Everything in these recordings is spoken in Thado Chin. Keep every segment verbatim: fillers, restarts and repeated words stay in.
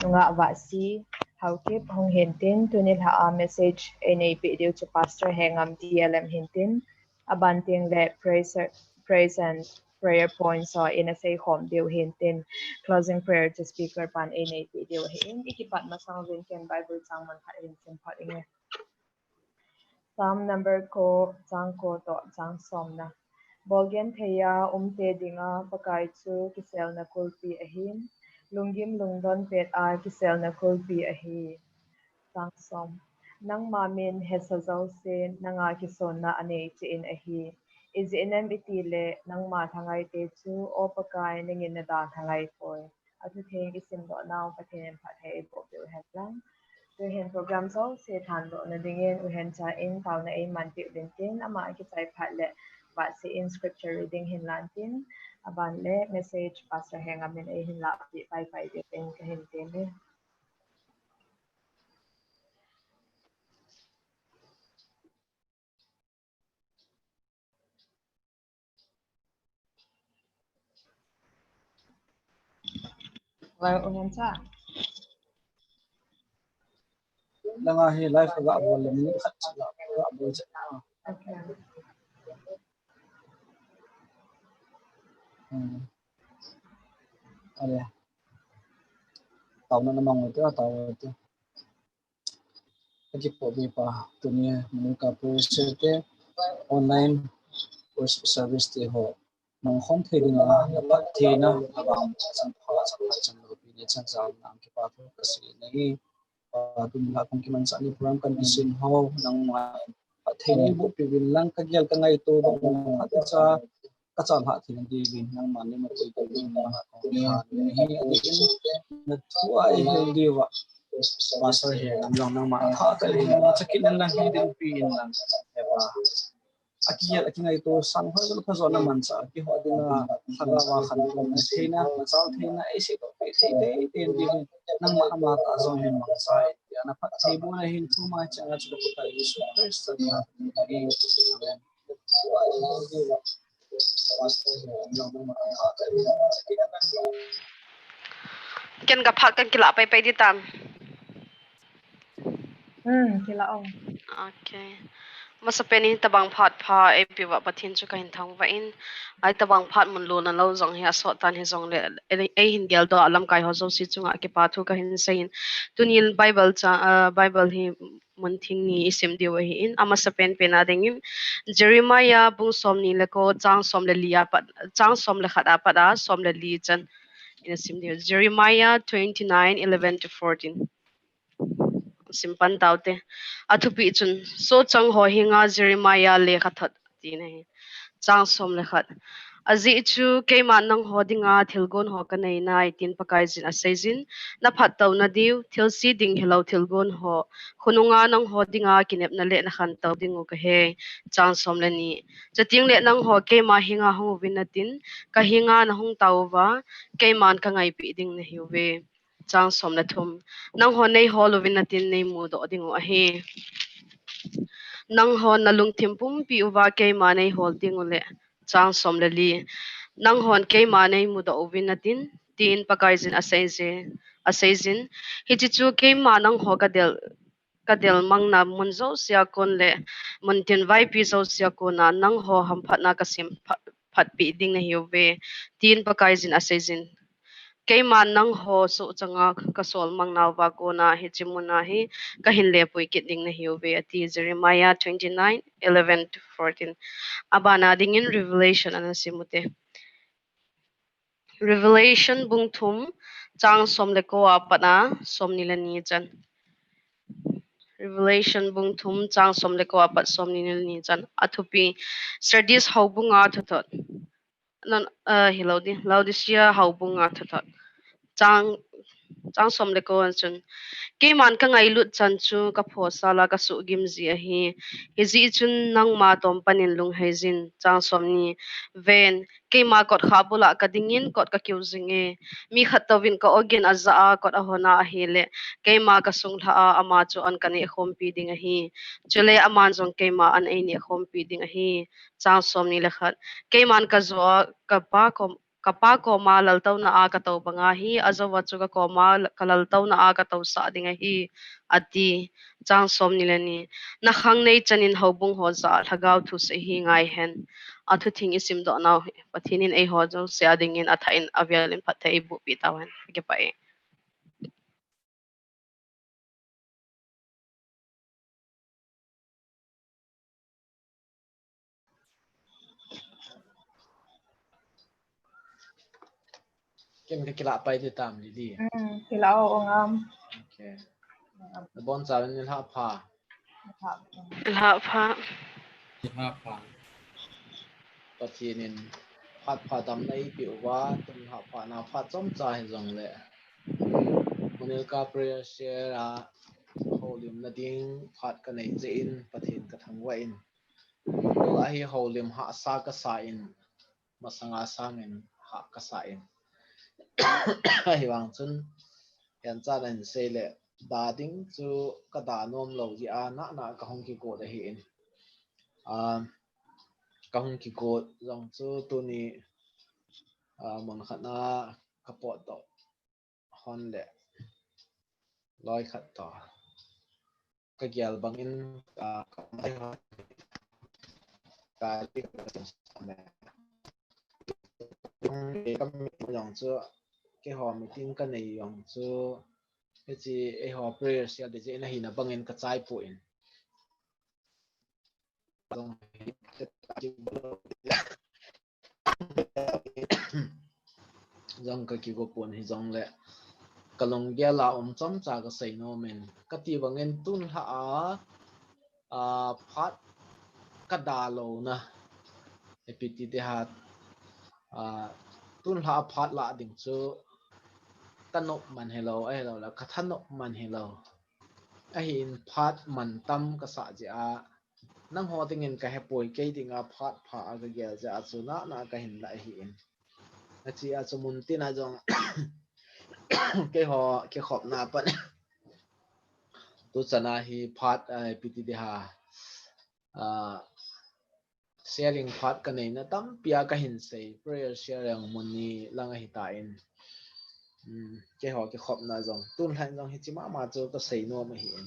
nungah Vahsi Haokip hung hintin, tuni lha a message einei peh diu chu Pastor Hengam D L M hintin, aban teng le praise, praise and prayer points ho ina seikhom diu hintin, closing prayer chu speaker pan einei peh diu ahin, ikipat masang uvin ken Bible chang mun khat hin sim phot inge. Psalm number ko, chang ko toh chang somna. Bolgenthei a umte dinga Pakai chu kiselna kulpi ahin, lunggim lungdon pet a kiselna kulpi ahi. Chang som. Nangma min hesa jouse nanga kisonna anei cheh in ahi. Ijeh inem itile nangma lhangaite chu, O Pakai, nangin nadalha ngai poi. Athutheng isimdoh nau Pathen in phatthei eiboh peh u hen lang. Tuhin program jouse thandohna dingin uhencha in taona eiman peh uvin tin, ama akichai phat le Vahsi in scripture reading hin lan tin, aban le message Pastor Hengam in eihin lah peh paipai diuvin kahin teme. Hello, uhencha. Langa hi live ka ga bol le minute khat cha ga bol cha. Okay. Hmm. Ale. Taona namang te, taona te. Akipoh be pa, tuni Manipur Parish te, online worship service te ho nangkhom thei dinga, naphattheina, nabang, chang pha, chang pha, chang lopi, nachan jal na, kipa thu kasei nahi. Pa, tuni la kong kimanchah ni program kan kisim ho, nangma phattheina eiboh peh uvin lang, kagel kangaito bang, phatcha, kachalhah thei diuvin, nangman neima tui tui uvin, nangma kong kiha ni hi, adin, nathu a eihil diuva. Pastor Hengam jong nangma tha tah in, chakit in lang, hiding pi in lang, he pa. Akigel, akingaito sang, hoi, hoi, phajo namanchah, kiho dinga, lhagao a khantou theina, nachal theina, eisei toh peh thei, thei, thei, thei, nangma ama tah jong hin mangcha in, naphattheibohna hin thum a chang a chu Pakai Jesu Christa min in. Amen. Ken kaphat kan kilah paipai ding tam. Hmm, kilah o. Okay. Masapen in tabang phat pha eipeuva Pathen chu kahin thangvah in, ahitabang phat mun lona lou jong hi asot tan hijongle, ei, eihin geldoh a lamkai ho jouse chunga kipa thu kahin sei in. Tunin Bible cha, ah, Bible hi mun thing ni isim diu ahin, amasapen pen a dingin Jeremiah bung somni le ko, chang som le li a pat, chang som le khat a pat a som le li chan ina sim diu. Jeremiah twenty-nine, eleven to fourteen. Sim pan taute. Athupi chun, sochang ho henga Jeremiah lekhathot tina ahi. Chang som le khat. Ajeh chu keiman nangho dinga thilgon ho kanei nai, tin Pakaiyin aseijin, naphattou nadiu, thilse ding hilou thilgon ho, khonunga nangho dinga kinepna le nakhantou diu kahi. Chang som le ni. Chutengle nangho keima henga hung uvin natin, kahenga nahung tauva, keiman kangaipeh ding nahiuve. Chang som le thum. Nangho neihol uvin natin neimudoh diu ahi. Nangho nalungthim pumpi uva keima neihol diu le. Chang som le li. Nanghon keima neimudoh uvin natin, tin Pakaiyin aseije, aseijin. Hiche chu keima nangho kadel, kadel mangna mun jousea kon le, muntin vaipi jousea kona nangho hamphatna kasem pha-, phatpeh ding nahiuve, tin Pakaiyin aseijin. Keiman nangho sochanga kasol mang nauva kona hiche muna hi kahin lepui kit ding nahiuve, ati. Jeremiah twenty-nine, eleven to fourteen. Abana dingin Revelation ana simute. Revelation bung thum, chang som le ko a pat a som ni le ni chan. Revelation bung thum, chang som le ko a pat som ni le ni chan. Athupi, Sardis houbunga thuthot. Non, ah, hilou ding, Laodicea houbunga thuthot. Chang, chang som le ko a chun. Keiman kangailut chan chu kaphosal a kasuhgim ji ahi. Hijeh chun nangma tom panin lungheijin. Chang som ni. Ven, keima kot khat bula kadingin kot kakiu jinge. Mi khat touvin ka ogin ajah a kot ahon a ahile, keima kasung lha a ama chu an kaneh khompi ding ahi. Chule aman jong keima an eineh khompi ding ahi. Chang som ni le khat. Keiman kajo a kapa kom, Ka Pa koma laltouna a ka tou banga hi, ajou a chu ka koma la-, ka laltouna a ka tousah ding ahi, a ti. Chang som ni le ni. Na khangnei chanin houbung ho jah a Lhagao thu sei hi ngai hen. A thu theng i simdoh nau hi Pathen in eiho jouse a dingin a thah in a vial in phatthei ei boh peh tau hen. Ka kipah e. Ken ka kilah pai ding tam, Lily. Hmm, kilah o ngam. Okay. Nabonchauvin nilhah pha. Nilhah pha. Nilhah pha. Pathen in phat pha damna eipeh uva, tun nilhah pha na phat chomcha hijongle, Monelka prayer share a houlimna ding phat kanei jeh in Pathen kathangvah in. Tua hi houlim hahsa kasa in, masanga sangin hah kasa in. Ahivang chun, hiche a hin seile, da ding chu kada nom lou jeh a, nana kahung kigot ahin. Ah, kahung kigot jong chu tuni, ah, mun khat na kapotdoh hon le loi khat toh kagel bangin, ah, ka, ka, ka meeting jong chu, keiho meeting kanei jong chu, hiche eiho prayer cell ding jeh in ahina bangin kachai poi. Jong kakigo pon hijongle, kalunggel a um chomcha kasei nom in, kati bangin tun lha a, a, phat kada louna, ipi ti ding ham, a, tun lha a phat lah ding chu kanop man hilou, ahilouleh kathanop man hilou. Ahin phat mantam kasah jeh a, nangho dingin kahepoi, kei dinga phat pha a kagel jeh a chu nana kahin lah ahin. Hiche a chu muntin a jong keiho kikhopna a pat tuchan a hi phat, ah, ipi ti ding ham, ah, sharing phat kaneina tampi a kahin sei, prayer sharing mun ni lang ahitan. Um, keiho kikhopna jong, tun lha in jong hiche mama chu kasei nom ahin.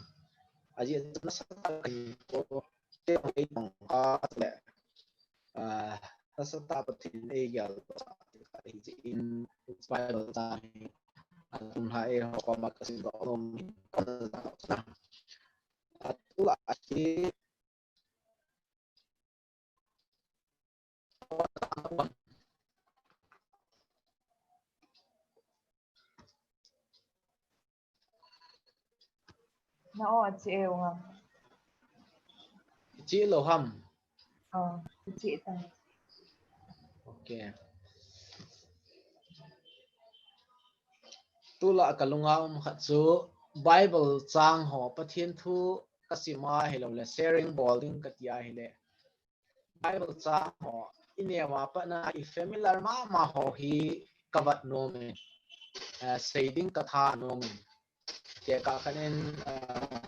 Ajeh chu nasatah a kahin, ah, nasatah a Pathen in eigel ahi jeh in, Bible chang hi, ah, tun lha eiho koma kasim doh nom ahin. Ah, tulai hi Na o, ache e u ngam. Che lou ham? Oh, che ta. Okay. Tulai kalunga um khat chu Bible chang ho, Pathen thu kasim a hilouleh sharing bol ding kati ahileh, Bible chang ho, ineo a pat na i familiar mama ho hi kavet nom in, eh, sei ding katha nom in. Tekah khat in, eh,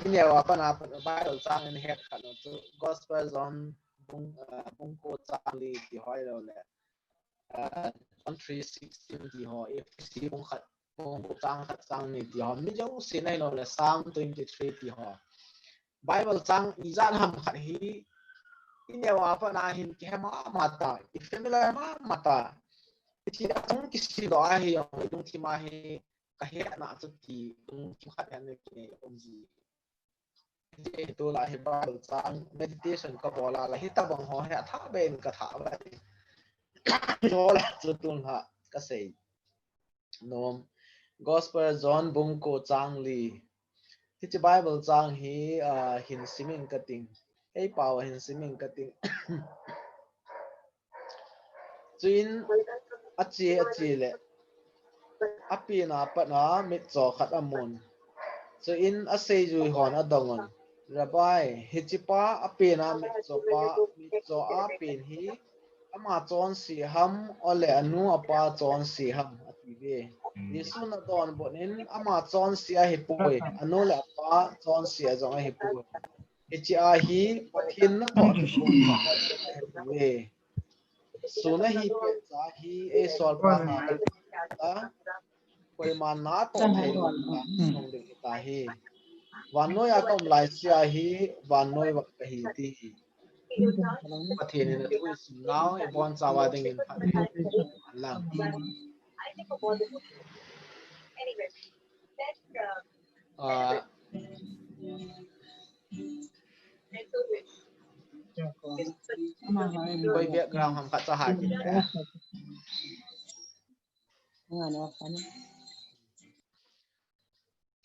ineo a pat na Bible chang in het khat na chu Gospel John bung, eh, bung ko chang li ti ho hilouleh, ah, John three sixteen ti ho, Ephesi bung khat, bung ko chang khat chang ni ti ho, mi jousen ahilouleh Psalm twenty-three ti ho. Bible chang ijat ham khat hi ineo a pat na hin kihe mama ta, i familiar mama ta. Hiche a chung kisim doh ahi jong, i lungthim a hi kahetna chu ti, lungthim khat hetna kinei um ji. Tulai hi Bible chang meditation kabol a, la hitabang ho hi athah beh in kathah uve. Tulai chu tun lha kasei nom. Gospel John bung ko chang li. Hiche Bible chang hi, ah, hin sim ing kating. Ei pao hin sim ing kating. Chuin ache, ache le, apen a pat na mitcho khat amun. Chuin aseijui hon adong un, Rabbi, hichepa apen a mitcho pa, mitcho a pen hi ama chonse ham, ole anu apa chonse ham, ati uve. Jesun adonbut in, ama chonse ahipoi, anu le apa chonse jong ahipoi. Hiche a hi Pathen natoh kikoi khat ahipoi. Sun ahi pet cha hi, ei solpa na, ta, koima natoh thei lou ta, hung ding hita hi. Vannoi a ka um lai sia hi, vannoi vang kahi ti hi. Pathen in athu isim nau, ibon chauva dingin phat lang. Ah, koi background ham khat cha ha kit e.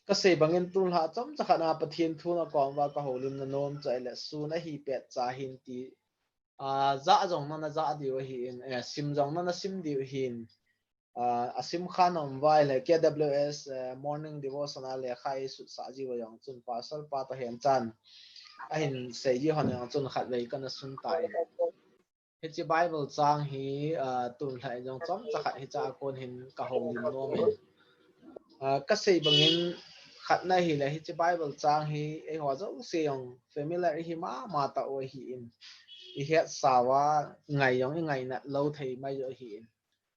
Kasei bangin tulha chomcha khat a Pathen thu na kom uva ka houlimna nom chu ahile, sun ahi pet cha hin ti, ah, ja jong nana ja diu ahin, eh, sim jong nana sim diu ahin, ah, asim kha na um uva ahile, K W S, eh, morning devotion a lekha eisut sah jiu va jong chun Pastor pa toh henchan ahin sei ji hon jong chun khatvei kana sun tan. Hiche Bible chang hi, ah, tulha in jong chomcha khat hiche a kon hin ka houlim nom in. Ah, kasei bangin khatna ahile, hiche Bible chang hi eiho jouse jong familiar ihi mama tauve ahin. Ihet sauva ngai jong ingai nat lou thei mai u ahin.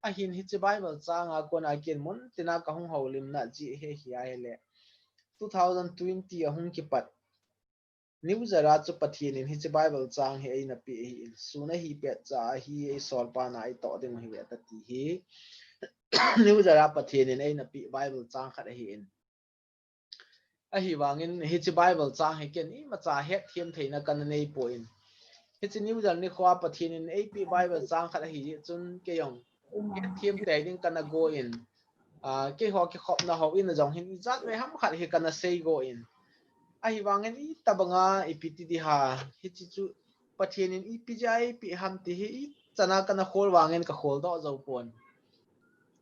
Ahin hiche Bible chang a kon a ken mun tina ka hung houlimna jeh hi ahile, two thousand twenty ahung kipat New Year a chu Pathen in hiche Bible chang hi eina peh ahin, sun ahi pet cha hi ei solpa na itoh ding ahi ve ati hi. New Year a Pathen in eina peh Bible chang khat ahin. Ahivangin hiche Bible chang hi ken imacha hetthem theina kana nei pon. Hiche New Year nikho a Pathen in eipeh Bible chang khat ahi jeh chun kei jong hetthem tei ding kana go in, ah, keiho kikhopna hou in jong hin ijat ve ham khat hi kana sei go in. Ahivangin itobanga ipi ti di ham, hiche chu Pathen in ipi jeh a eipeh ham ti hi ichan a kana khol vangin ka kholdoh jou pon.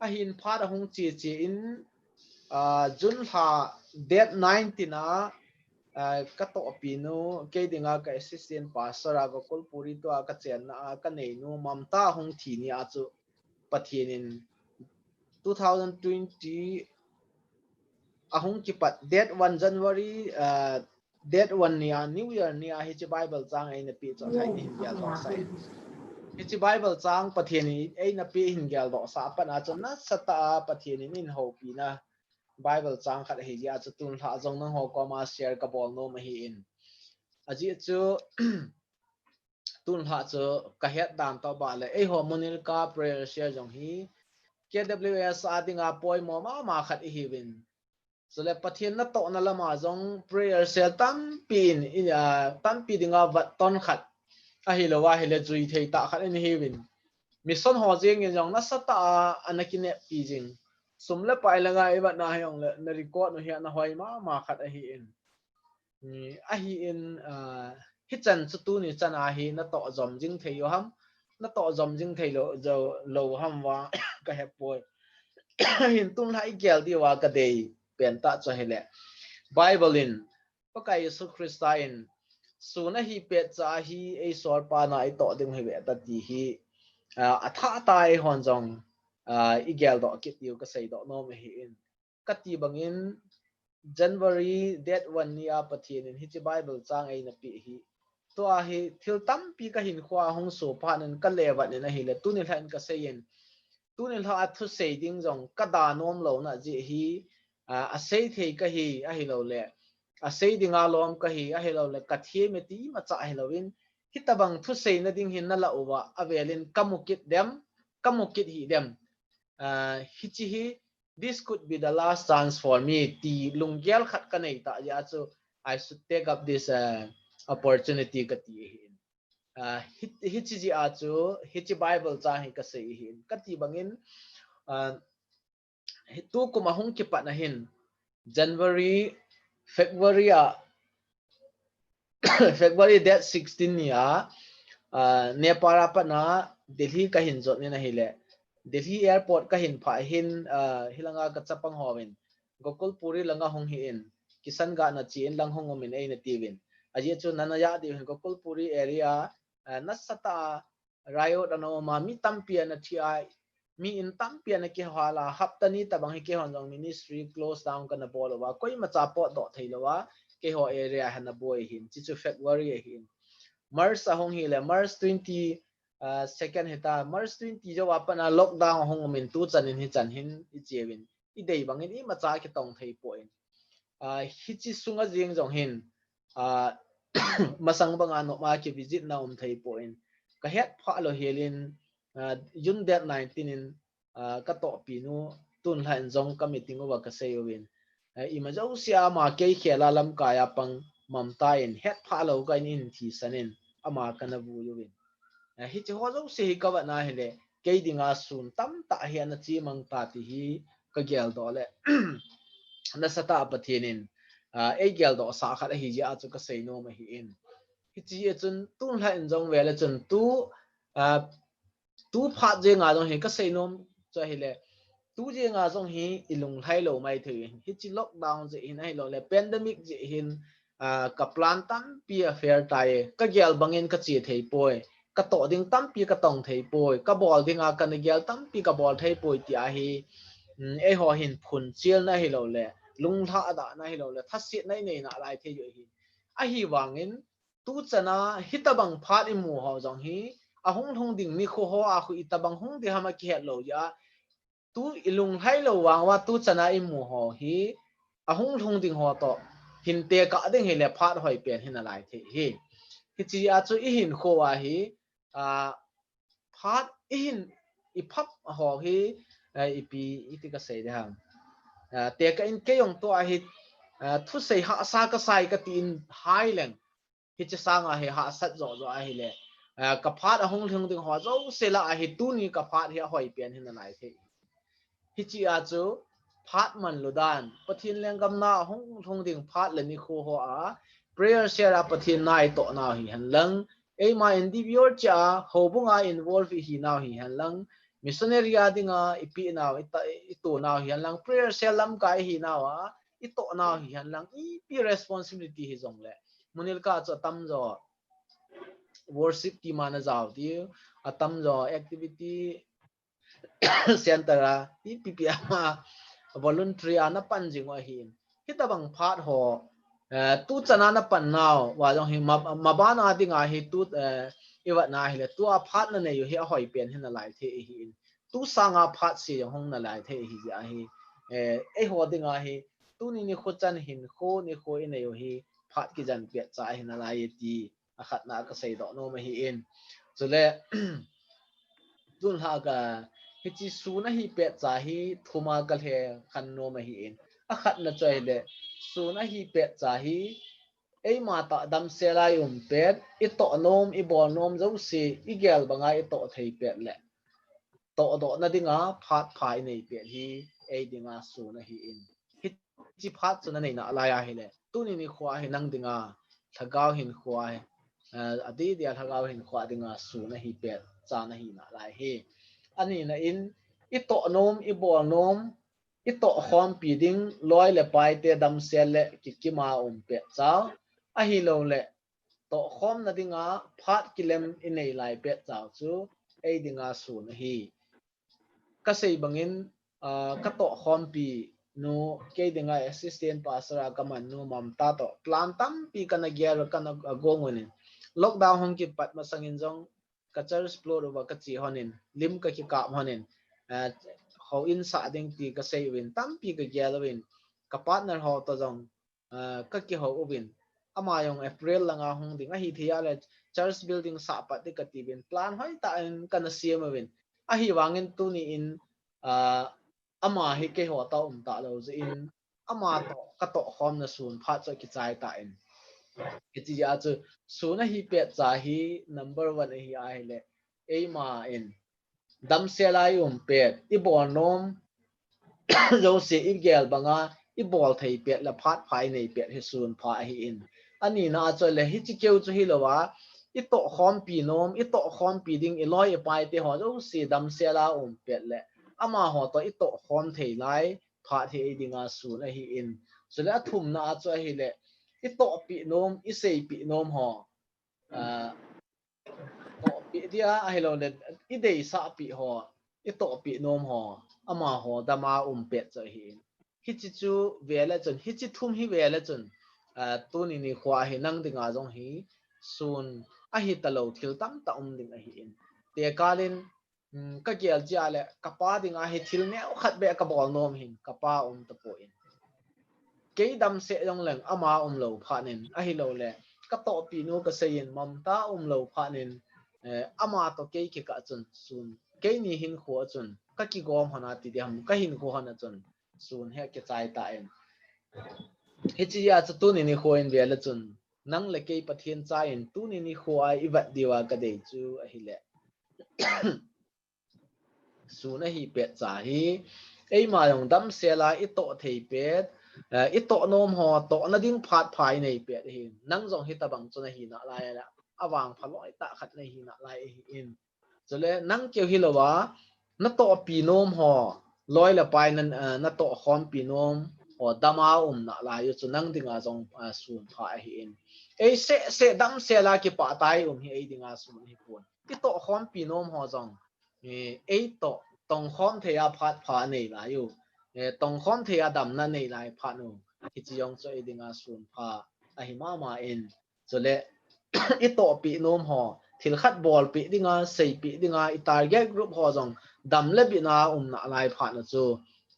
Ahin phat ahung che che in, ah, June lha date nineteen a, ah, ka tohpi nu, kei dinga ka assistant pastor a, Gokul Puri tua ka chenna a, ka nei nu Mamta ahung thi ni a chu Pathen in two thousand twenty ahung kipat date one January, ah, date one ni a, New Year ni a, hiche Bible chang eina peh chu athah in hin geldoh sah in. Hiche Bible chang Pathen in eina peh hin geldoh sah a pat a chu nasatah a Pathen in eihoupi na Bible chang khat ahi jeh a chu tulha jong nangho koma share ka bol nom ahin. Ajeh chu tulha chu ka het dan toh bah le, eiho Monilka prayer share jong hi K W S a dinga poimo mama khat ihiuvin. Chule Pathen natohna lama jong prayer share tampi in, in, ah, tampi dinga vat ton khat. Ahilou ahile jui thei tah khat in ihiuvin. Mission ho jeng in jong nasatah a ana kineppi jing. Sum le pai langa ivatna hijongle na record u hi ana hoi mama khat ahin. Ni, ahin, ah, hichan chu tuni chan a hi natoh jom jing thei u ham, natoh jom jing thei lou, jou, lou ham va ka hepoi. Ahin tulha igel diuva ka dei pen tah chu ahile, Bible in, Pakai Jesu Christa in, sun ahi pet cha hi ei solpa na itoh ding ahi ve ati hi, ah, athah tah a eihon jong, ah, igeldoh kit diu ka seidoh nom ahin. Kati bangin January date one ni a Pathen in hiche Bible chang eina peh hi. Tua hi thil tampi ka hinkhoa hung soh phat in ka levat in ahile, tuni lha in ka sei in. Tuni lha a thusei ding jong ka da nom louna jeh hi, ah, asei thei kahi ahilouleh, asei dinga lom kahi ahilouleh, ka them e ti imacha ahilouvin, hitobang thusei na ding hin na lah uva, avelin ka mu kit dem, ka mu kit hih dem. Ah, hiche hi, "This could be the last chance for me," ti lunggel khat ka nei tah jeh a chu, "I should take up this, uh, opportunity," ka ti ahin. Ah, hi, hiche jeh a chu, hiche Bible chang hi ka sei ahin. Ka ti bangin, ah, hi, tukum ahung kipat na hin, January, February a, February date sixteen ni a, ah, Nepal a pat na Delhi ka hin jot in ahile, Delhi airport ka hin phah hin, ah, hilanga ka chapang hon, Gokul Puri langa hung hi in, Kishan Ghat na che in lang hung um in eina tiuvin. Ajeh chu nana ja diu hin Gokul Puri area, ah, nasatah a riot ana um a, mi tampi ana thi a, mi in tampi ana kihal a, hapta ni tobang hi keihon jong ministry close down kana bol uva, koimacha potdoh thei louva, keiho area hi ana boi ahin, hiche chu February ahin. March ahung hile, March twenty, uh, second hita, March twenty jou a pat a lockdown hung um in tu chan in hichan hin i chiu in, i dei bang in imacha kitong thei poi. Uh, hichi sunga jing jong hin, uh, masang banga noma ki visit na um thei poi. Ka het pha lou hel in, uh, June date nineteen in, uh, ka tohpi nu tun lha in jong ka meeting uva ka sei uvin. Uh, ima jouse ama kei khel a lamkai a pang mamta in het pha lou ka in in thisan in ama ka na vui uvin. Uh, hichi ho jouse hi ka vat na hile kei dinga sun tamtah hi ana chemang ta ti hi ka geldoh le. Nasatah a Pathen in, uh, ei geldoh sah khat ahi jeh a chu ka sei nom ahi in. Hichi a chun tun lha in jong vele chun tu, uh, tu phat jenga jong hi ka sei nom chu ahile, tu jenga jong hi i lunglhai lou mai thei in. Hichi lockdown jeh hin ahilou le, pandemic jeh hin, ah, ka plan tampi a fail tai, ka gel bang in ka che thei poi, ka toh ding tampi ka tong thei poi, ka bol dinga ka na gel tampi ka bol thei poi ti ahi, um, eiho hin phun chil na hilou le, lunglha da na hilou le, thasit na i nei na lai thei u hi. Ahi vang in, tu chan a hitabang phat i mu ho jong hi, ahung lhung ding nikho ho a khu itabang hung ding ham a kihet lou jeh a, tu i lunglhai lou vang uva tu chan a i mu ho hi, ahung lhung ding ho toh hin tekah ding hile phat hoi pen hi na lai thei hi. Hichi a chu i hinkho a hi, ah, phat i hin i phap ho hi, ah, ipi iti ka sei ding ham. Ah, tekah in kei jong tu a hi, ah, thusei hahsa ka sai ka ti in hai leng. Hichi sanga hi hahsat jo jo ahile, ah, ka phat ahung lhung ding ho jouse lah a hi tuni ka phat hi ahoi pen hi na lai thei. Hichi a chu phat man lou dan, Pathen lenggam na ahung lhung ding phat le nikho ho a, prayer cell a Pathen na i toh nau hi hen lang, eima individual cheh a, houbung a involve i hi nau hi hen lang, missionary a dinga i pe nau, i ta, i to nau hi hen lang, prayer cell lamkai i hi nau a, i toh nau hi hen lang, ipi responsibility hi jong le. Mun nilkah chu atam jo worship team a na jao ti, atam jo activity center a, ipi pi ama voluntary a na pan jing u ahi. Hitabang phat ho, eh, tu chan a na pan nau uva jong hi ma, maban a dinga hi tu, eh, i vat na hile, tu a phat na nei u hi ahoi pen hi na lai thei ahi in. Tu sanga phat se jong hung na lai thei ahi jeh a hi, eh, eiho dinga hi, tuni nikho chan hinkho nikho i nei u hi, phat kijen pet cha hi na lai e ti, akhatna ka seidoh nom ahi in. Chule, tun lha ka, hichi sun ahi pet cha hi, thum a ka lhekhen nom ahi in. Akhatna chu ahile, sun ahi pet cha hi, eima tah damsel a i um pet, i toh nom, i bol nom jouse, i gel banga i toh thei pet le tohdoh na dinga phat pha i nei pet hi, ei dinga sun ahi in. Hichi phat chu na nei na lai ahile, tuni nikho a hi nang dinga, lhagao hinkho a hi, eh, adeh deh a lhagao hinkho a dinga sun ahi pet cha na hi na lai hi. Ani na in, i toh nom, i bol nom, i toh khompi ding, loi le pai te damsel le kikim a um pet cha, ahilou le, toh khom na dinga phat kilem i nei lai pet cha chu, ei dinga sun ahi. Ka sei bang in, ah, ka toh khompi nu, kei dinga assistant pastor a ka man nu Mamta toh plan tampi ka na gel, ka na, ah, gong un in. Lockdown hung kipat masang in jong ka church plot uva ka che hon in, lim ka kikap hon in, ah, houin sah ding ti ka sei uvin, tampi ka gel uvin, ka partner ho toh jong, ah, ka kihou uvin. Ama jong April langa hung ding ahi thei a le, church building sah pat ding ka ti uvin, plan hoi tah in ka na siam uvin. Ahi vang in tuni in, ah, ama hi keiho toh um ta lou jeh in, ama toh ka toh khom na sun phat chu kichai ta in. Hichi a chu sun ahi pet cha hi number one ahi ahile, eima in damsel a i um pet, i bol nom jouse, i gel banga i bol thei pet le phat pha i nei pet hi sun pha ahi in. Ani na a chu le, hichi keu chu hilou a, i toh khompi nom, i toh khompi ding, i loi i pai te ho jouse damsel a um pet le, amaho toh i toh khom thei lai phat hi ei dinga sun ahi in. Chule athum na a chu ahile, i tohpi nom, i seipi nom ho, ah, tohpi dia ahilou le, i deisah pi ho, i tohpi nom ho, amaho dam a um pet chu ahi in. Hichi chu vele chun, hichi thum hi vele chun, ah, tuni nikho a hi nang dinga jong hi sun ahi ta lou thil tamtah um ding ahi in. tekal in, um, ka gel jia le, ka pa dinga hi thil neo khat beh ka bol nom hin, ka pa um tapon. Kei damsel jong leng ama um lou phat in, ahilou le, ka tohpi nu ka sei in, Mamta um lou phat in, eh, ama toh kei kikah chun, sun, keini hinkho a chun, ka kigom hon a ti diham, ka hinkho hon a chun, sun hi akichai tan. Hichea chu tuni nikho in vel a chun, nang le kei Pathen cha in tuni nikho a i vet diu a ka dei chu ahile, sun ahi pet cha hi, eima jong damsel a i toh thei pet, eh, i toh nom ho, tohna ding phat pha i nei pet hi, nang jong hitabang chu nahi nalai a, avangpha loi tah khat nahi nalai ahin. Chule nang keu hilou a, na tohpi nom ho, loi le pai na, eh, na tohkhompi nom ho, dam a um nalai u chu nang dinga jong, eh, sun pha ahin. Ei seh seh damsel a kipah tah a i um hi ei dinga sun hipon. I tohkhompi nom ho jong, eh, ei toh tongkhom thei a phat pha nei lai u. Eh, tongkhom thei a damna nei lai phat u. Hiche jong chu ei dinga sun pha ahi mama in. Chule, i tohpi nom ho, thil khat bolpi dinga, seipi dinga, i target group ho jong, dam le bitna um nalai phat u chu,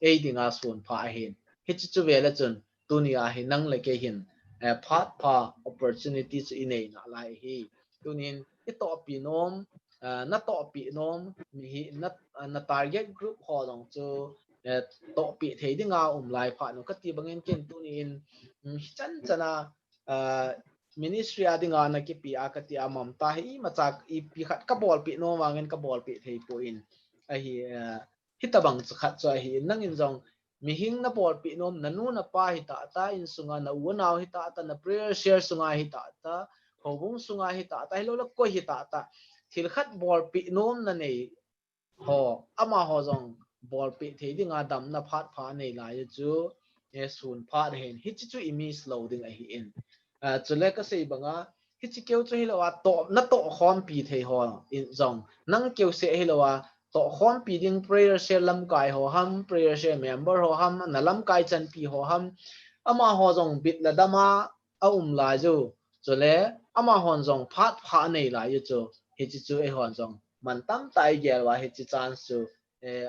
ei dinga sun pha ahin. Hiche chu vel a chun, tuni a hi nang le kei hin, eh, phat pha opportunity chu i nei nalai ahi. Tunin, i tohpi nom, eh, na tohpi nom, mi hi na, na target group ho jong chu, eh, tohpi thei dinga um lai phat u kati bangin ken tunin, um, hichan chan a, ah, ministry a dinga na kipe a kati a Mamta hi imacha ipi khat ka bolpi nom vangin ka bolpi thei pon ahi, ah, hitabang chu khat chu ahin nangin jong mihing na bolpi nom, na nu na pa hi tata, insunga na u nao hi tata, na prayer cell sunga hi tata, houbung sunga hi tata, hilou le koi hi tata, thil khat bolpi nom na nei ho, amaho jong bolpi thei dinga damna phat pha nei lai u chu, eh, sun phat ahin, hiche chu i miss lou ding ahin. Ah, chule ka sei banga, hiche keu chu hilou a, toh, na tohkhompi thei ho in jong, nang keu seh hilou a, tohkhompi ding prayer cell lamkai ho ham, prayer cell member ho ham, na lamkai chanpi ho ham, amaho jong bit le dam a, a um lai u. Chule, amahon jong phat pha nei lai u chu. Hiche chu eihon jong man tamtah i gel uva hiche chance chu, eh,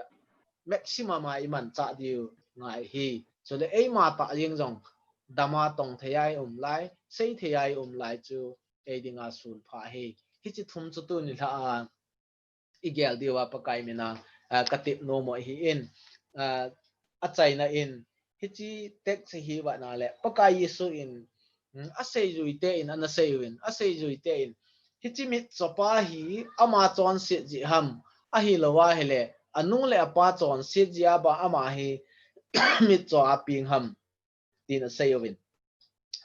maximum a i manchah diu ngai hi. Chule, eima tah jeng jong dam a tong thei a i um lai, sei thei a i um lai chu ei dinga sun pha ahi. Hiche thum chu tuni lha a i gel diu a Pakai mina, ah, ka tep nom u ahin, ah, achaina in, hiche text hi vana le, Pakai Jesu in, mm, aseijui te in, ana sei uvin, aseijui te in, hiche mitcho pa hi, ama chonset jeh ham, ahilou ahile, anu le apa chonset jeh a ba ama hi, mitcho a peng ham. Tin asei uvin.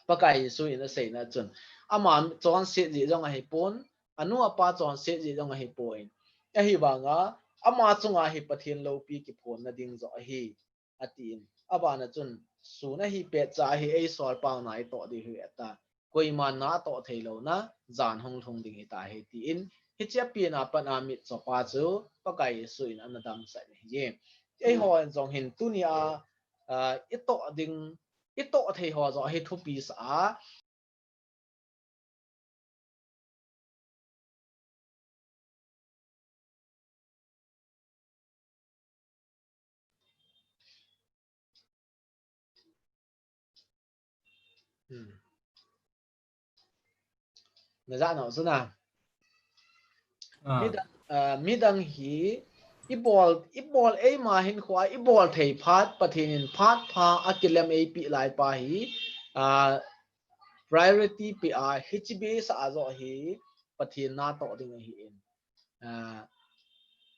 Pakai Jesu in aseina chun, ama chonset jeh jong ahipon, anu apa chonset jeh jong ahipon. Ahivanga, ama chunga hi Pathen loupi kiphonna ding joh ahi, atin. Abana chun, sun ahi pet cha hi eisol pau na itoh diu hi ata. Koiman na toh thei louna, jan hung lhung ding hita hi tin, hiche a pen a pat a mitcho pa chu, Pakai Jesu in ana damsah ahi. Eihon jong hin tunia, ah, itoh ding, itoh thei ho joh hi thupi sa a. Hmm. Na ja nau chu na. Ah. Midang, ah, midang hi i bol, i bol eima hinkho a i bol thei phat, Pathen in phat pha akilem eipeh lai pa hi, ah, priority peh a, hiche base a joh hi Pathen natoh ding ahin. Ah,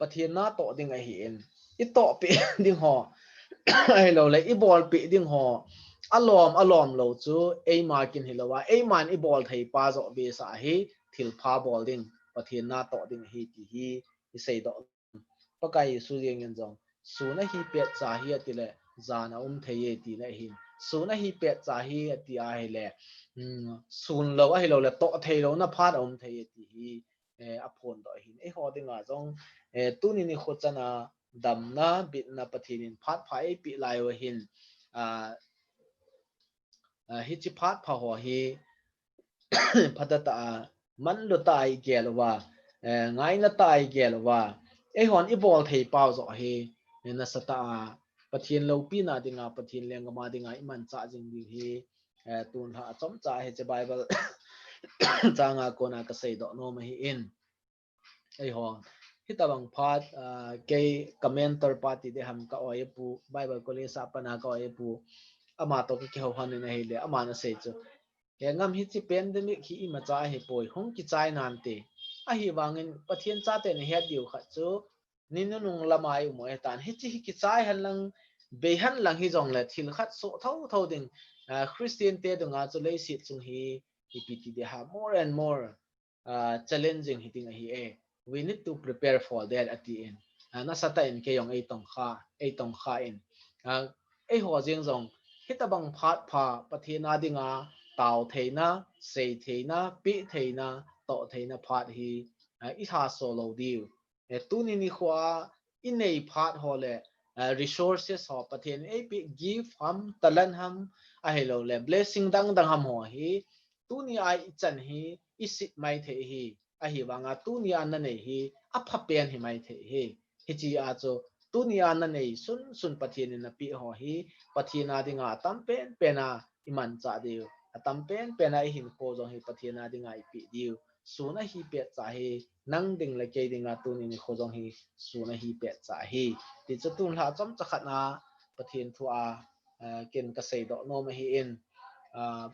Pathen natoh ding ahin. I tohpi ding ho. Ahilou le, i bolpi ding ho. Alom, alom lou chu, eima kin hilou a. Eiman i bol thei pa joh base a hi, thilpha bol ding. Pathen natoh ding ahi ti hi, i seidoh. Pakai Jesu jeng in jong. Sun ahi pet cha hi ati le, jan a um thei e ti le hin. Sun ahi pet cha hi ati ahile, mm, sun lou ahilou le, toh thei louna phat a um thei e ti hi. Eh, aphondoh ahin. Eiho dinga jong, eh, tuni nikho chan a damna, bitna Pathen in phat pha eipeh lai u ahin, ah, ah, hiche phat pha ho hi, phatah a, manlu tah a i gel uva, eh, ngaina tah a igel uva, eihon ibol thei pau joh hi, eh, nasatah a Pathen loupina dinga, Pathen lenggam a dinga imanchah jing diu hi, eh, tunlhah a chomcha hiche Bible chang a kona kaseidoh nom ahin. Eiho, hitobang phat, ah, kei ka mentor pa ti ding ham, ka oipu, Bible College a pat a ka oipu, ama toh kakihou lhon in ahile, aman asei chu, hengam hiche pandemic hi imacha ahipoi, hung kichai nante. Ahivangin Pathen chate nahet diu khat chu, ni nunung lama i um u ahitan. Hiche hi kichai hen lang, bei hen lang hijongle, thil khat soh thotho ding, ah, Christian te dunga chu leiset chung hi, ipi ti ding ham, more and more, ah, challenging hiding ahi e. We need to prepare for that, atin. Ah, nasatah in kei jong eitongkha, eitongkha in. Ah, eiho jeng jong, hitobang phat pha, Pathen a dinga, tao theina, sei theina, peh theina, toh theina phat hi, ah, ilhaso lou diu. Eh, tuni nikho a inei phat ho le, eh, resources ho, Pathen in eipeh gift ham, talent ham, ahilouleh blessing dang dang ham ho hi, tuni a ichan hi, isit maithei ahi, ahivanga tuni a nanei hi, aphapen hi maithei ahi. Hiche a chu, tuni a nanei sunsun Pathen in napeh ho hi, Pathen a dinga atam penpen a imanchah diu, atam penpen a ihinkho jong hi Pathen a dinga ipeh diu. Sun ahi petcha hi, nang ding le kei dinga tuni nikho jong hi, sun ahi petcha hi. Tichu tunlhah chomcha khat a, Pathen thu a, ah, ken kaseidoh nom ahin, ah,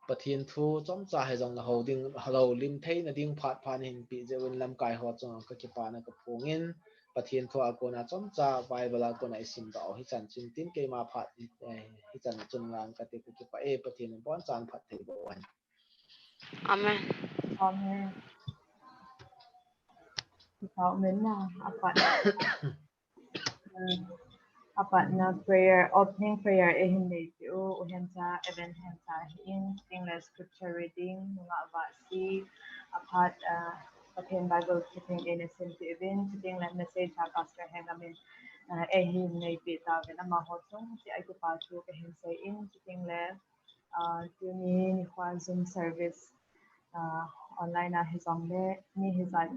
Pathen thu chomcha hijong le hou ding, houlim theina ding phat phat nahin peh jeh uvin lamkai ho chunga kakipana kaphongin, Pathen thu a kona chomcha Bible a kona isimdoh u hichan chun tin keima phat, eh, hichan chun ngan kate, kakipah e, Pathen in abonchan phatthei boh hen. Amen. Amen. Kipah um e na, apat. Um, apat na prayer, opening prayer eihin neipeh u, U Hencha, Evan Hencha ahin, chuteng le scripture reading, nungah vahsi, aphat, ah, Pathen Bible clipping eina simpeh uvin, chuteng le message a Pastor Hengam in, ah, eihin neipeh tauvin, amaho chungchang a kipathu kahin sei in, chuteng le, ah, tuni nikho a Zoom service, ah, online a hijongle, mi hijat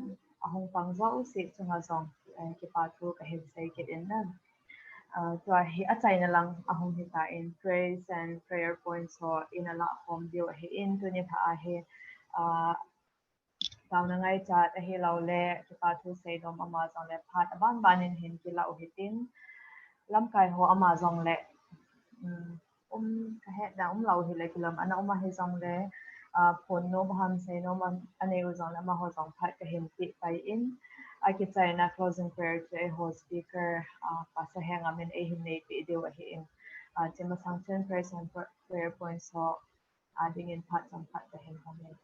ahung pang jouse chunga jong, eh, kipathu kahin sei kit in na. Ah, tua hi achaina lang ahung hitan, praise and prayer points ho ina lakhom diu ahin, tuni lha a hi, ah, taona ngaichat ahilouleh kipathu seinom ama jongle phat abanban in hin kilah u hitin, lamkai ho ama jongle, um, um, kahetna umlou hile kilom ana um ahijongle, ah, phone nom ham seinom anei u jongle amaho jong phat kahin peh pai in, akichaina closing prayer chu eiho speaker, ah, Pastor Hengam in eihin neipeh diu ahin, ah, chule masang chun praise and pr-, prayer points ho, ah, dingin phat chomkhat kahin hon e.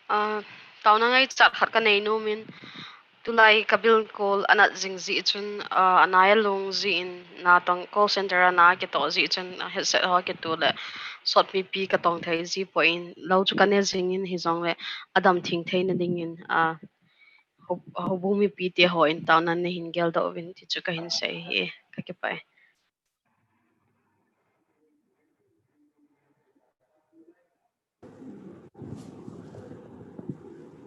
Ah, taona ngaichat khat kanei nom in, tulai ka bill call anat jing jeh chun, ah, anai alung jeh in, natong call center a na kitoh jeh chun, ah, headset ho kitoh le, sot mipi katong thei ji poi in, lou chu kane jing in hijongle, adam theng theina dingin, ah, ho-, houbung mipi te hon taona nahin geldoh uvin ti chu kahin sei ahi, kakipah e.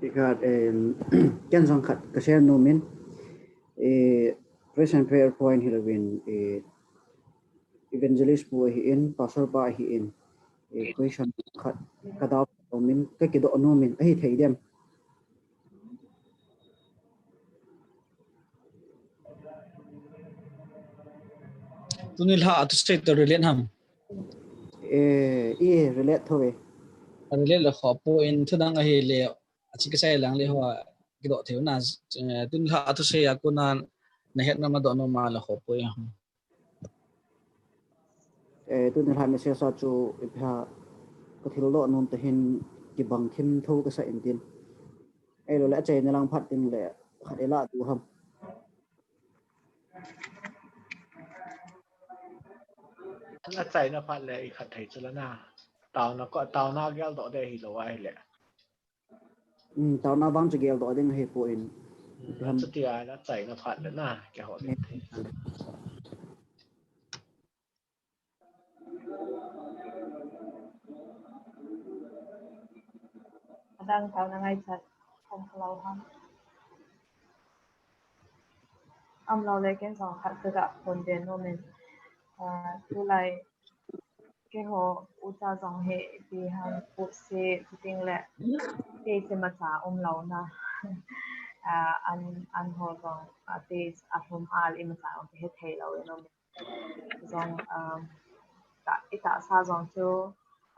Ikhat, em, ken jong khat ka share nom in, eh, praise and prayer point hilouvin, eh, evangelist pu ahin, pastor pa ahin, eh, question khat ka dau nom in, ka kidoh nom in, ahi thei dem? Tuni lha a thusei toh relate ham? Eh, i relate tho ve. Relate le khoh poi, thu dang ahile, achi kasei lang le ho, kidoh thei u na, eh, tuni lha a thusei a kona nahet nom a doh nom a le khoh poi. Eh, tuni lha message a chu ipi ham, ka thildoh nom tah hin kibang thim tho kasa in tin. Ahilouleh achaina lang phat ding le khat ilah diu ham? Achaina phat le ikhat thei chu la na. Taona ko, taona geldoh ding hilou ahile. Um, taona vang chu geldoh ding ahipoi. Um, chuti a, achaina phat le na, kihou ding thei. Dang tao na ngai chat kan kalau ham. Am lau le ken song khat ka ga phone den no men. Ah, tulai keiho ucha jong he ti ham pu se puting le te se ma cha um lau na. Ah, an, an ho jong, ah, te a thum al i ma cha um he thei lau no men. Jong, um, ta, i tahsa jong chu,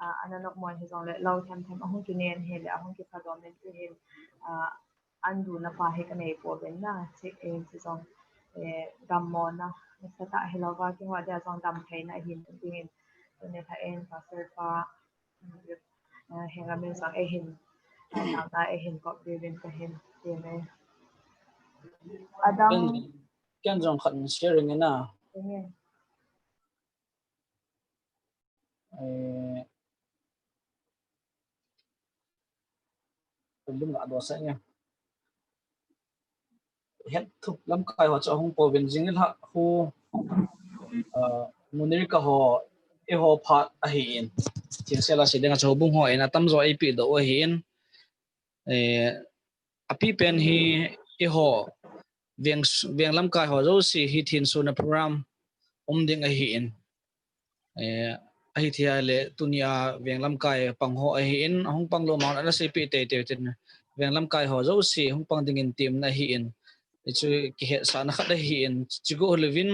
ah, ana nok mon hi jong le, lo them them ahung kinen hi le, ahung kipha dom in chu hin, ah, an du na pa hi ka nei po ben na, chi, eh, chi jong, eh, dam mo na, sa ta hi lo va, ki hua dia jong dam thei na hin, ding in, tu ne tha en, pastor pa, eh, henga min jong, eh, hin, ah, ta, eh, hin, kop di bin ka hin, ti me. Adam. Ken, ken jong khat in sharing ina. Amen. Eh, lum la do sa nia. Het thup lamkai ho chu ahung po vin jing la hu, ah, Munirika ho, eiho phat ahi in. Thingsel a si ding a chu bung ho in atam jo eipi do ahi in. Eh, api pen hi eiho veng, veng lamkai ho jouse hi thinsona program um ding ahi in. Eh, ahi thei le tunia veng lamkai pang ho ahi in, ahung pang lou ma ana seipi teitei tin veng lamkai ho jouse hung pang ding in temna ahi in. Hichu kihetsahna khat ahi in, chigo levin,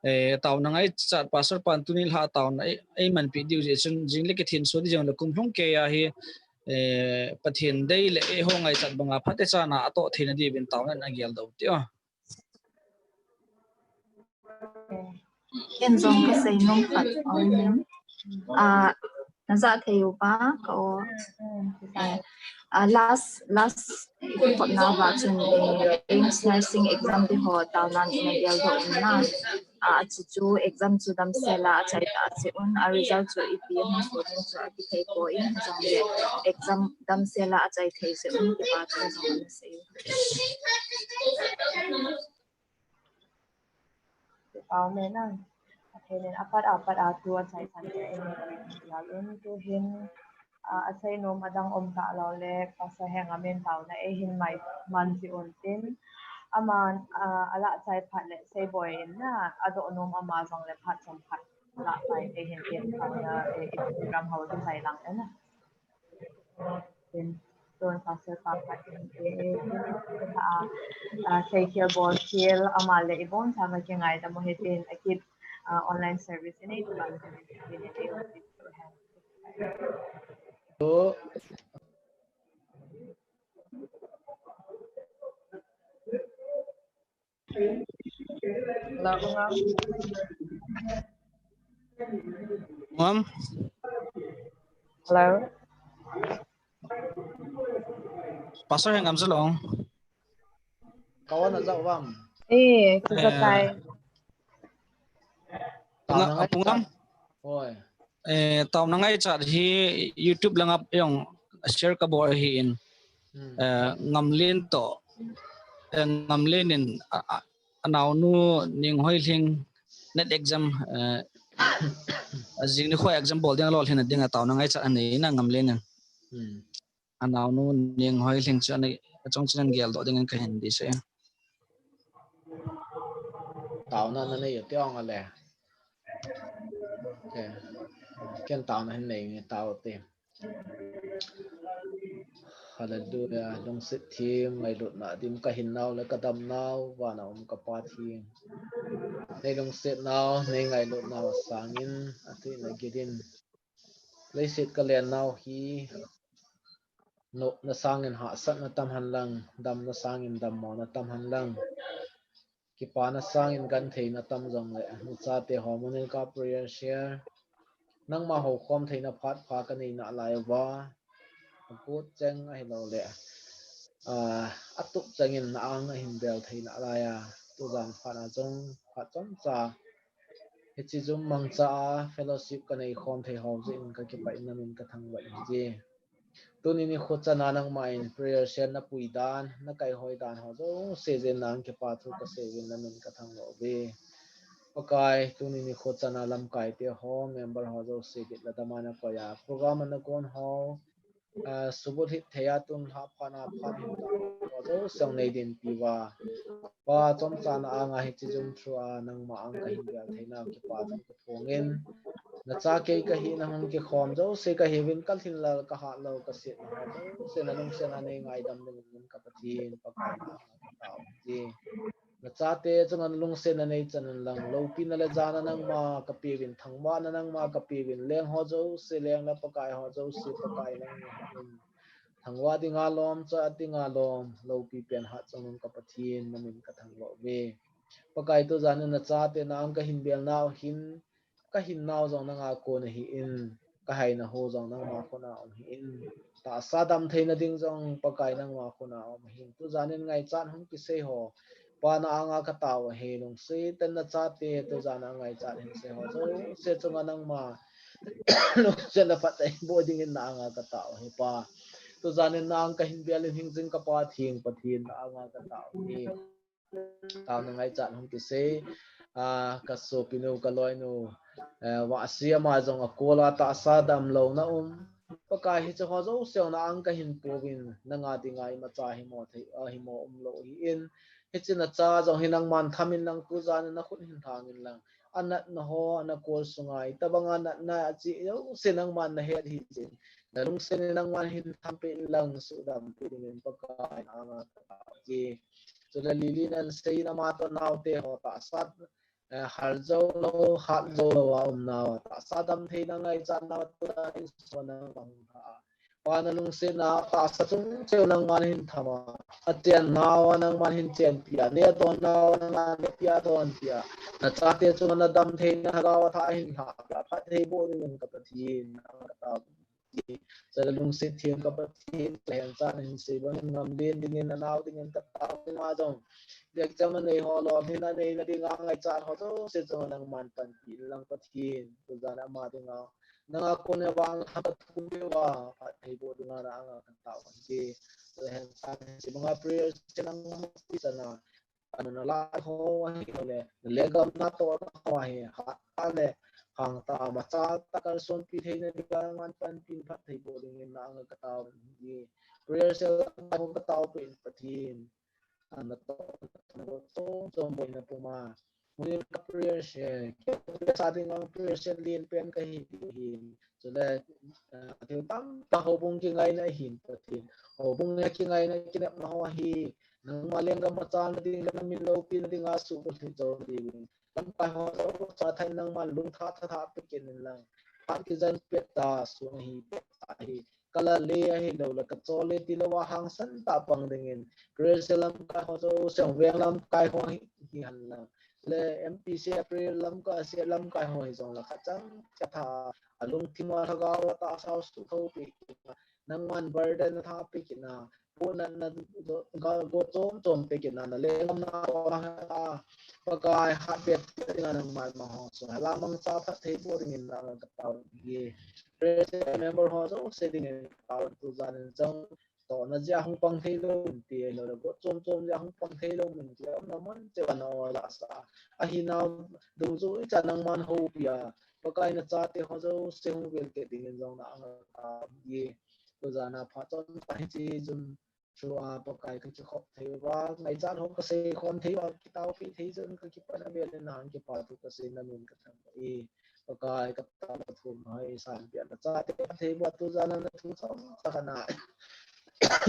eh, taona ngaichat pastor pan tuni la taona ei, eimanpi diu jeh chun jing le kithinso di jong le kum lhung kei a hi, eh, Pathen dei le eiho ngaichat banga phatechan a atoh theina diuvin taona in agel doh u te o. Ken jong ka seinom khat aum in. Ah, na ja thei u pa ka o. Eh, ah, last, last i kikop na va chun, eh, AIIMS nursing exam di ho taona in agel doh u na. Ah, chu chu exam chu damsel a achai ta jeh un, a result chu ipi hung so ding chu akithei poi, jong le exam damsel a achai thei jeh un kipa thu jong ana sei. Pau me nang. Athei nen apat apat a tu achai san te in lal un tu hin, ah, asei nom adang um ta lou le, pastor henga min taona ei hin mai man ji un tin. Aman, ah, ala chai phat le sei boi in na, adoh nom ama jong le phat chom phat la pai ei hin tin taona, eh, i program ho di sai lang na. Tin, tun pastor pa khat in, eh, eh, ah, ah, seikhel bolkhel ama le ibon chama kingaidam u hitin, akit, ah, online service in ei tuan service in ei tuan. Hello, Pu Ngam. Ngam. Hello. Pastor Hengam Zalong. Kawan aja wam. Eh, kisa tai. Pu Ngam. Hoi. Eh, taona ngaichat hi YouTube langa jong share kabol ahi in. Hmm. Eh, Ngamlen toh. Eh, Ngamlen in, a, a, anaonu Ninghoilhing NET exam, eh, ajing nikho exam bol ding alolhin a dinga taona ngaichat anei na Ngamlen in. Hmm. Anaonu Ninghoilhing chu anei, achung chun an geldoh ding in kahin deisah e. Taona nanei u te ong ale. Okay. Ken taona hin nei nge tao te. Hallelujah. Lungset thim, ngailutna dim kahin nau le kadam nau, vana um ka Pathen. Nei lungset nau, nei ngailut nau sangin, atuina gidin. Leiset kalen nau hi, nopna sangin hahsatna tam hen lang, damna sangin dammona tam hen lang. Kipana sangin gentheina tam jongle, nachate ho Munirka prayer share. Nangma houkhom theina phat pha kanei nalai uva. Akut cheng ahilouleh, ah, atup chengin na ang ahin bel thei nalai a. Tujan phat a jong, phat chomcha. Hiche Zoom mangcha a fellowship kanei khom thei ho jeh in kakipah in namin kathangvah in ji. Tuni nikho chana nangma in prayer share napui dan, nakaihoi dan ho jouse jeh in nang kipa thu kasei uvin namin kathangvah uve. Pakai, tuni nikho chana lamkai te ho, member ho jouse git le dama nakoi a, program a nagon ho, ah, subulhit thei a tun lha phat na phat hin ta ho jouse nei dinpi uva. Pa chomcha na anga hiche jum thua nangma ang kahin bel theina kipa thu kaphongin. Nacha kei kahina hung kikhom jouse kahiuvin kalhin lal kahat lou kasetna ho jouse nalungsetna nei ngaidam dingin ka Pathen Pakai na anga katao uve. Nachate chunga nalungsetna nei chan un lang, loupina le jana nangma kapeuvin, thangvahna nangma kapeuvin, leng ho jouse, leng le pakai ho jouse, Pakai nangma hin thangvah dinga lom, choi-at dinga lom, loupi pen hat chang un ka Pathen, namin kathangvah uve. Pakai tujan in nachate na ang kahin bel nau hin, kahin nau jong nanga kon ahin, kahaina ho jong nangma kona um ahin, tahsa damtheina ding jong Pakai nangma kona um ahin. Tujan in ngaichat hung kisei ho, Pa na anga katao ahi, lungset tah in nachate tujan a ngaichat hin sei ho jouse chunga nangma lungsetna phattheiboh dingin na anga katao ahi Pa. Tujan in na ang kahin bel in hingjing ka Pa theng Pathen na anga katao ahi. Taona ngaichat hung kisei, ah, ka sopinu, ka loinu, eh, Vahsi ama jong akol a tahsa damlouna um. Pakai hiche ho jouse na ang kahin pouvin, nanga dinga imacha himo thei, ah, himo umlou ahin. Hiche nacha jong hi nangman thamin lang tujan in nakhut hin thangin lang. Anatna ho, ana kol sunga, itobanga natna ache jouse nangman nahet ahi jeh in. Nalungset in nangman hin thampeh in lang, suhdampi dingin Pakai na anga katao ahi. Chule Lily nan seiyin ama toh naote ho tahsa, eh, hal jou lou, hat jou lou a um nau a, tahsa damtheina ngaichat nau a, tujan in sona pang tha a. Pa nalungsetna tahsa chung cheh u nangman hin tham a, achen nau a nangman hin chenpi a, neh adon nau a nangman nehpi a donpi a, nachate chunga na damtheina lhagao a tha hin lhahpi a, phattheiboh dingin ka Pathen na anga katao. Chule lungset theng ka Pathen, lhanchat na hin sei bang in ngam len dingin, anao dingin katao ahi. Ama jong exam anei ho lolhinna neina dinga ngaichat ho jouse chunga nangman panpi in lang Pathen, tujan ama dinga nanga kon a vang lha ka thum peh uva, phattheiboh dinga na anga katao ahi. Lhanchat na hin sei banga prayer cell nangma kisan a, anun alai ho ahi le, lenggam natohna ho ahi, hatah le hangtah a machal tah a kalsonpi theina dinga nangman panpi in phattheiboh dingin na anga katao ahi. Prayer cell lamkai ho katao peh in Pathen. Ana toh, ana toh chom chom boina puma. Morning prayer cell, prayer sa dinga prayer cell len pen kahi ti ahin. Chule, ah, thil tamtah houbung kingaina ahin Pathen. Houbung a kingaina kinepna ho ahi. Nangma lenggam machalna ding le namin loupina dinga subulhit jou dingin, lamkai ho jouse a thah in nangman lungthah tha tha pe kit in lang. Phat kijen pet tah, sun ahi pet tah ahi. Kala le ahilou le kachol le tilou a hangsan tah pang dingin, prayer cell lamkai ho jouse, veng lamkai ho hi, hihen lang. Le M P C a prayer lamkai, C lamkai ho hijong le khat chang katha, alungthim a lhagao a tahsa suhthou peh kit in, nangman burden na tha peh kit in, natna go chom chom peh kit in, na lenggam natohna ho, Pakai hat pet dinga nangman ma ho so, hala mangcha phattheiboh dingin na anga katao ahi. Prayer cell member ho jouse dingin katao, tujan in jong tohna jeh a hung pang theilou min ti, ahilou le go chom chom jeh a hung pang theilou min ti, aumna mun cheh uva na oja sa. Ahinau dungjui cha nangman houpi a, Pakai nachate ho jouse hung vel kit dingin jong na anga katao ahi. Tujan a phat chomcha hiche jum thua Pakai kakikhop thei uva, ngaichat ho kasei khom thei uva, kitaopeh thei jeh in kakipana vel in nang kipa thu kasei, namin kathangvah e. Pakai katao kathum ho eisanpeh a, nachate phattheiboh tujan a nathu chomcha khat na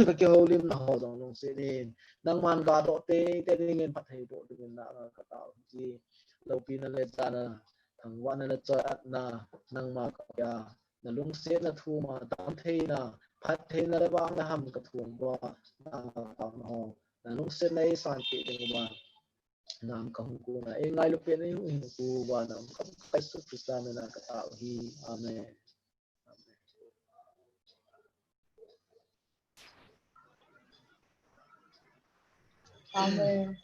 kakihoulimna ho jong lungset in, nangman gadoh teitei dingin phattheiboh dingin na anga katao ahi. Loupina le jana, thangvahna le choi-atna nangma kapeh a, nalungsetna thum a damtheina, phattheina le vangna ham kathum uva, nangma katao ho, nalungsetna eisanpeh ding uva, nam kahung kona, eingailu peh in eihung hinkho uva, nam ka Jesu Christa mina katao ahi. Amen. Amen.